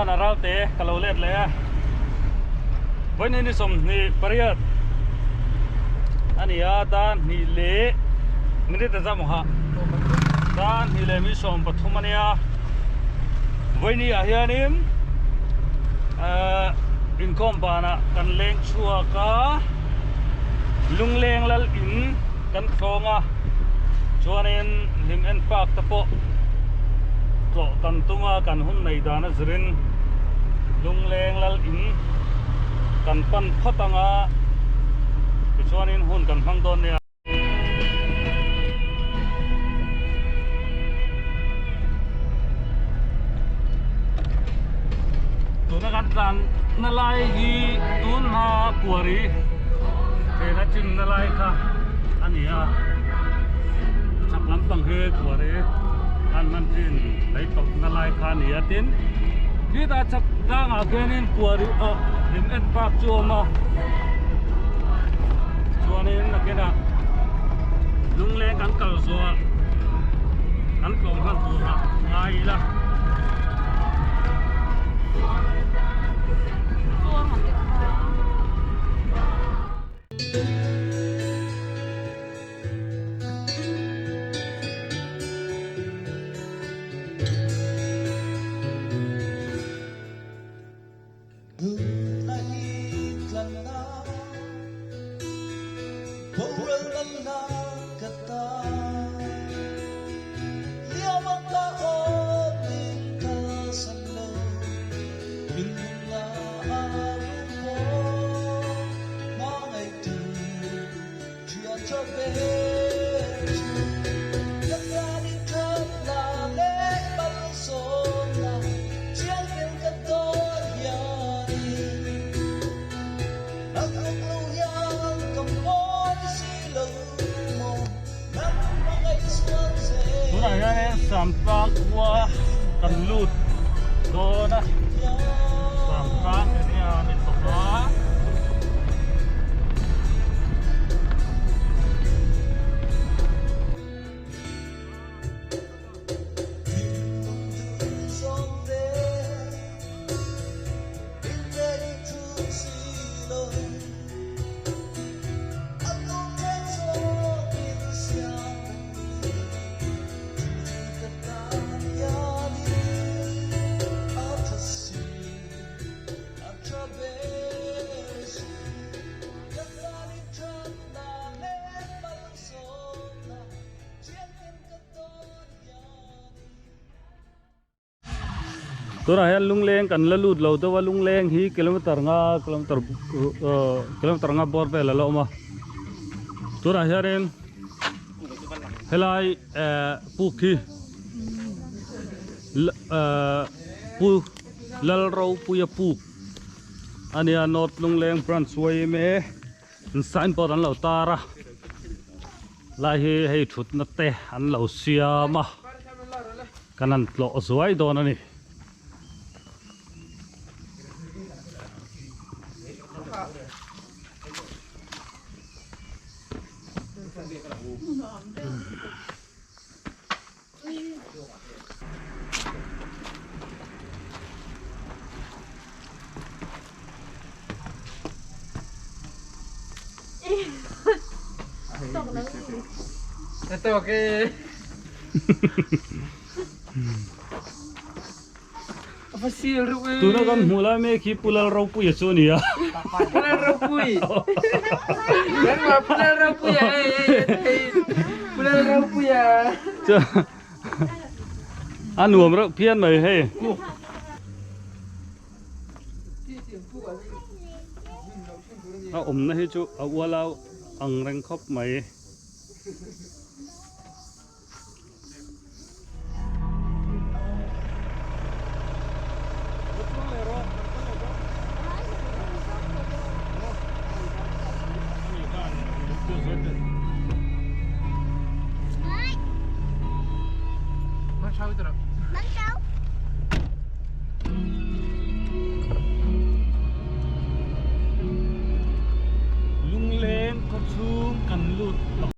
Thlana Ralte ka lo let leh a, vawiin ni 28 a ni a, dar hnih leh minute a zam ha, dar hnih leh mi 13 a nia, vawiin ah hianin ahh inkhawm banah kan leng chhuak a, lungleng lal in kan thlawng a, chuanin hlim en park te pawh. Tlawh kan tum a, kan hun nei dan a zirin Lungleng lal in kan pan phawt ang a, tichuanin hun kan hmang dawn nia. Tuna kan tlan na lai hi tun hma kuari thena chim na lai kha a ni a, chhak lampang hi kuari. an hman thin lei tawp na lai kha a ni a tin khitah chak tlangah khianin kuari ah hlim en park chu a awm a chuanin nakinah lungleng kan kal zawh ah kan tlawm hman turah ngai ila. Tunah hianin Samtlang khua kan lut dawn a, Samtlang area a ni tawp a. Tunah hian lungleng kan la lut lo deuh a lungleng hi kilometer nga kilometer kilometer nga bawr vel a la awm a tunah hianin helai eh puk hi pu Lalropuia puk a nia North Lungleng Branch yma signboard an lo tar a lai hi hei thutna te an lo siam a kan han tlawh zuai dawn a ni. Tuna kan hmuh lai mek hi Pu Lalropuia chu a ni a. Pu Lalropui. Nangmah Pu Lalropuia hei hei hei. Pu Lalropuia. A nuam reuh phian mai hei. A awmna hi chu a ualau ang reng khawp mai. Lungleng khaw chhung kan lut tawh.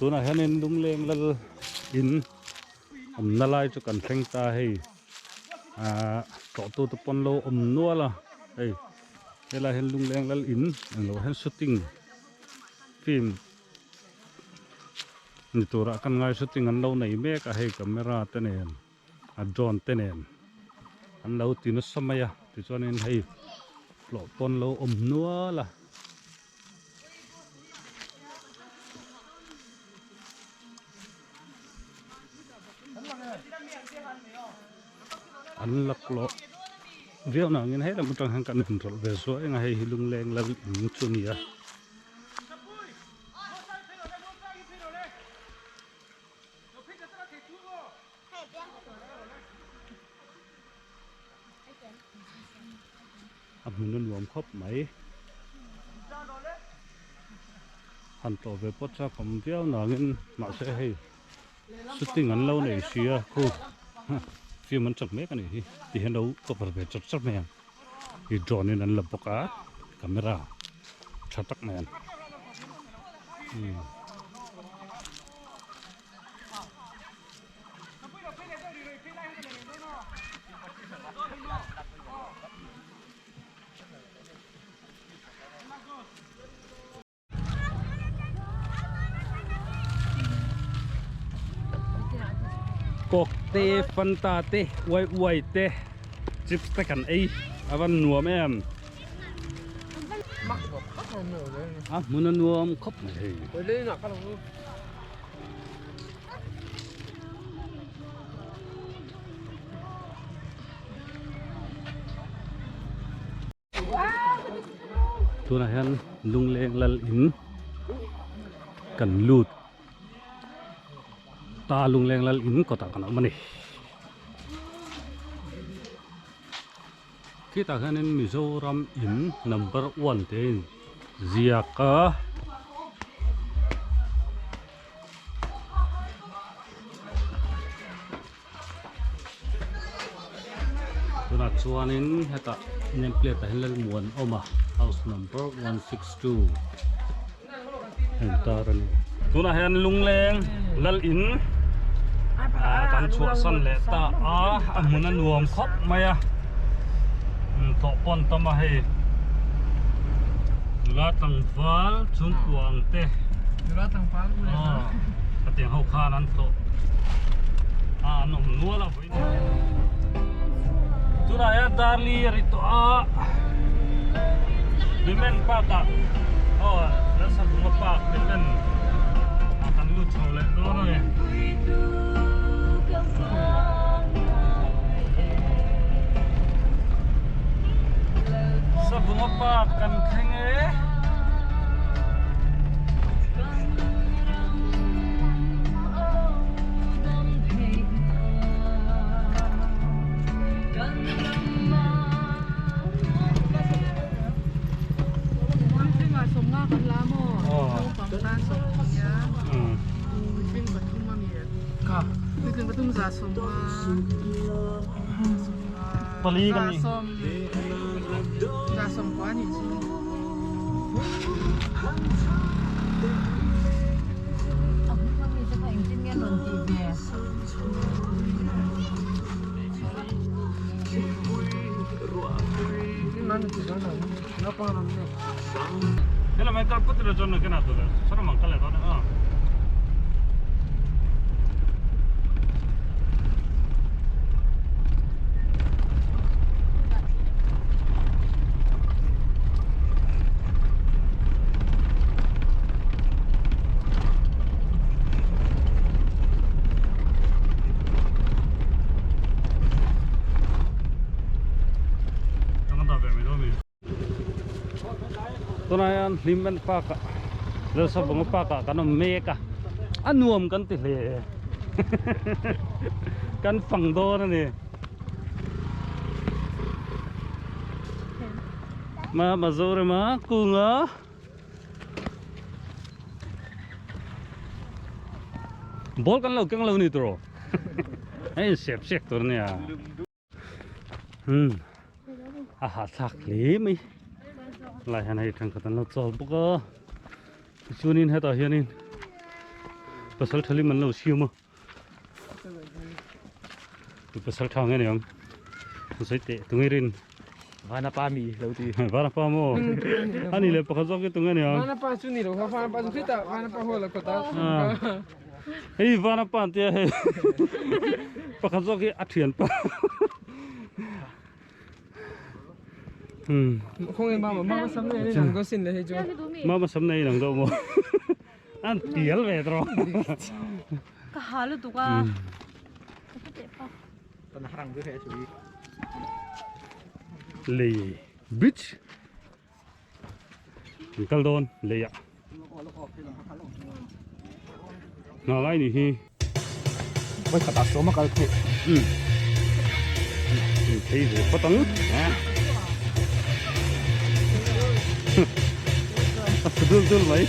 Tunah hianin lungleng lal in awmna lai chu kan thleng ta hei ahh tlawhtu te pawn lo awm nual a hei helai hian lungleng lal in englo hian shooting film ni turah kan ngai shooting an lo nei mek a hei camera te nen a drone te nen an lo ti nasa mai a tichuanin hei tlawh pawn lo awm nual a. An laklawh viau nangin hei lam atang hian kan inrawlh ve zuai ang a hei hi lungleng lal in chu a ni a. A hmun a nuam khawp mai. Han tlawh ve pawt chak awm viau nangin mahse hei shooting an lo nei si a khu film an chak mek a nih hi ti hian lo cover ve chawt chawt mai ang i drone in an la bawk a camera tha tak mai an umm. Coke te fanta te uai uai te chips te kan ei a van nuam em a hmun a nuam khawp mai hei. Tunah hian lungleng lal in kan lut ta lungleng lal in kawtah kan awm a ni. Khitah hianin Mizoram in number one te in ziak a. Tunah chuanin hetah name plate ah hian Lalmuanawma house number 162 a intar a ni. Tunah hian Lungleng lal in kan chhuahsan leh ta a, a hmun a nuam khawp mai a, tlawh pawn tam a hei nula tlangval chhungkua ang te. Nula tlangval u leh hna. Khatiang ho khan an tlawh a an awm nual a vawiin. Tunah hian Darli a ri tawh a Hlimen Park ah aw Lalsavunga Park Hlimen ah kan lut chho leh dawn a ni. Savunga Park kan thleng e. Pali kan ni. Helam kal put ila chuan nakinah tur saram ang kal leh dawn a. Tunah hian Hlimen Park ah Lalsavunga Park ah kan awm mek a a nuam kan ti hle kan fang dawn a ni ma Mizoram-a kunga Ball kan lo keng lo ni tawh a insep sek tur a nia. Hmm a hahthlak hle mai lai hian hei thenkhat an lo chawl bawk a tichuanin hetah hianin. Pasal tha lim an lo siam a. Tu pasal tha nge niang. Zai teh tu nge rin. Vana pa mi lo ti. Vana pa mo. Ani le pakhat zawk hi tu nge niang. Vana pa chu ni lo kha vana pa chu khita vana pa ho la kota. Hei vana pa an tia hei. Pakhat zawk hi a thian pa. Khawnge mama mama sam nei ni nang go sin le hei chu. Mama sam nei nang do mo. An tial ve tro. Ka ha lutuk a. Tan harang chu he chu. Lei bridge. Kal dawn lei ah. Nga lai ni hi. Voi khat ah sawm a kal theih. Um. Thei ve phawt ang. A su dul dul mai.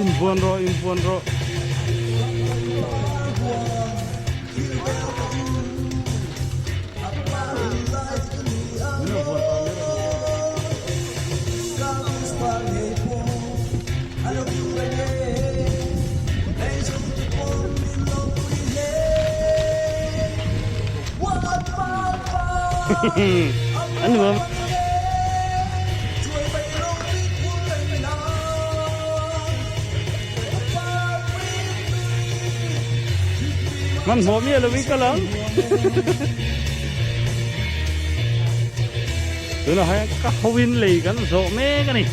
Inbuan rawh, inbuan rawh. An nuam. Hmanhmawh miah lovin ka lang. Tunah hian ka hawin lei kan zawh mek a ni.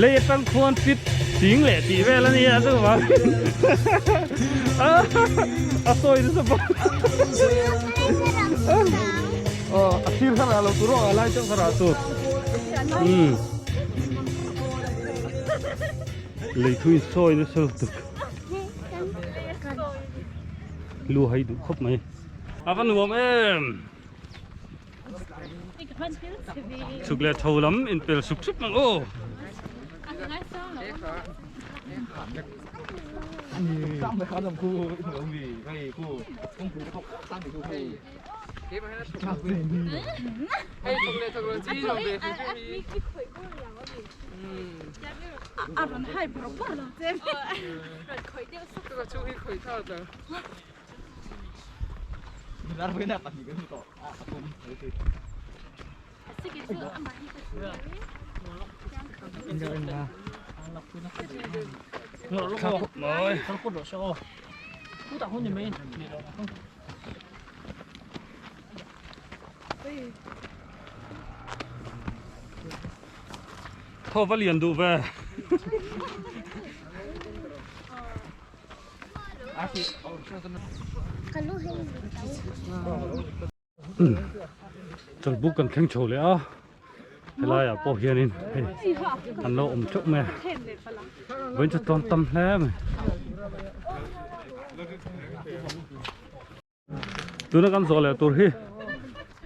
Lei atang khuan fit ting leh tih vel a ni a chuvang a sawi nasa bawk. Aw a sir kha rah lo tur aw a lai chauh kha rah tur. Umm. Lei thu in sawi nasa lutuk. Lu hai duh khawp mai. A va nuam em. Chhuk leh tho lam inpel sup sup ang aw. Thaw va lian duh ve. Chawlhbuk kan thleng chho leh a helaiah pawh hianin hei an lo awm teuh mai a vawiin chu tawn tam hle mai. Tuna kan zawh leh tur hi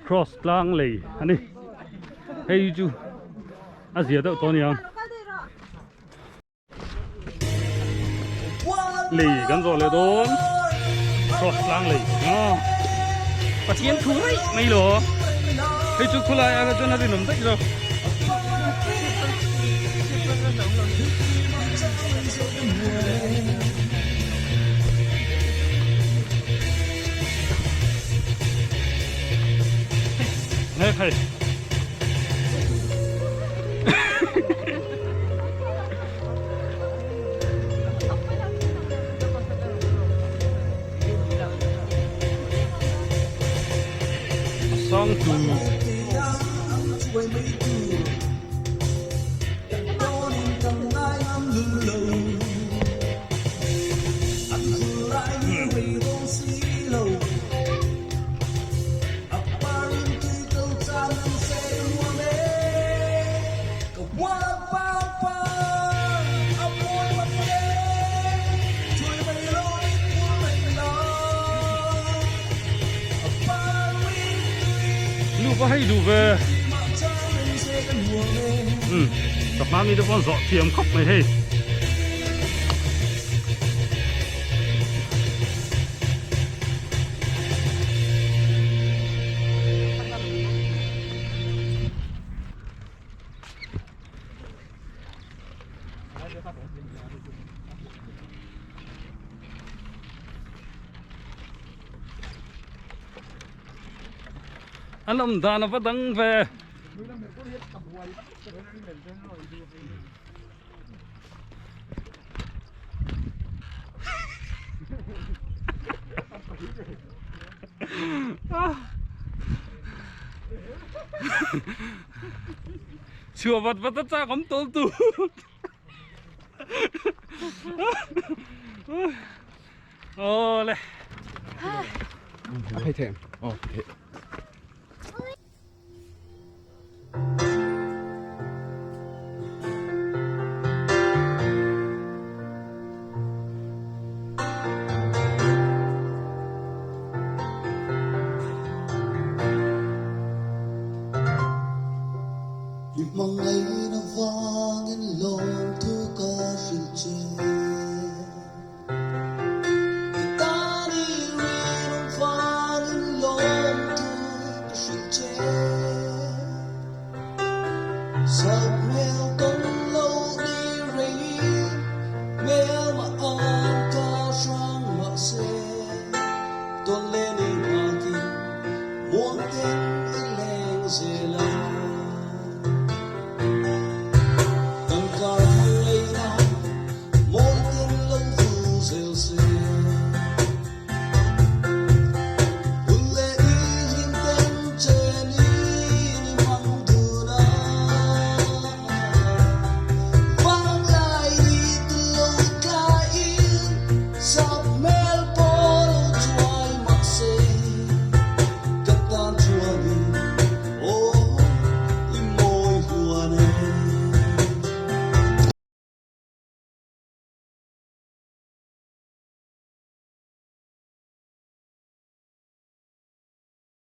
cross tlang lei a ni hei chu a zia deuh tawh a ni ang. Lei kan zawh leh dawn cross tlang lei a Pathian thu raih mai lo hei chu khulai ah chuan a rinawm daih zawk. Hei hei. A sang tu. Nu va hei duh ve um ka hma mi te pawh an zawh thiam khawp mai hei. An awm dan a va dang ve. Chhuah vat vat a chak awm tawl tu. Awle. A phei thei em? Aw phei thei.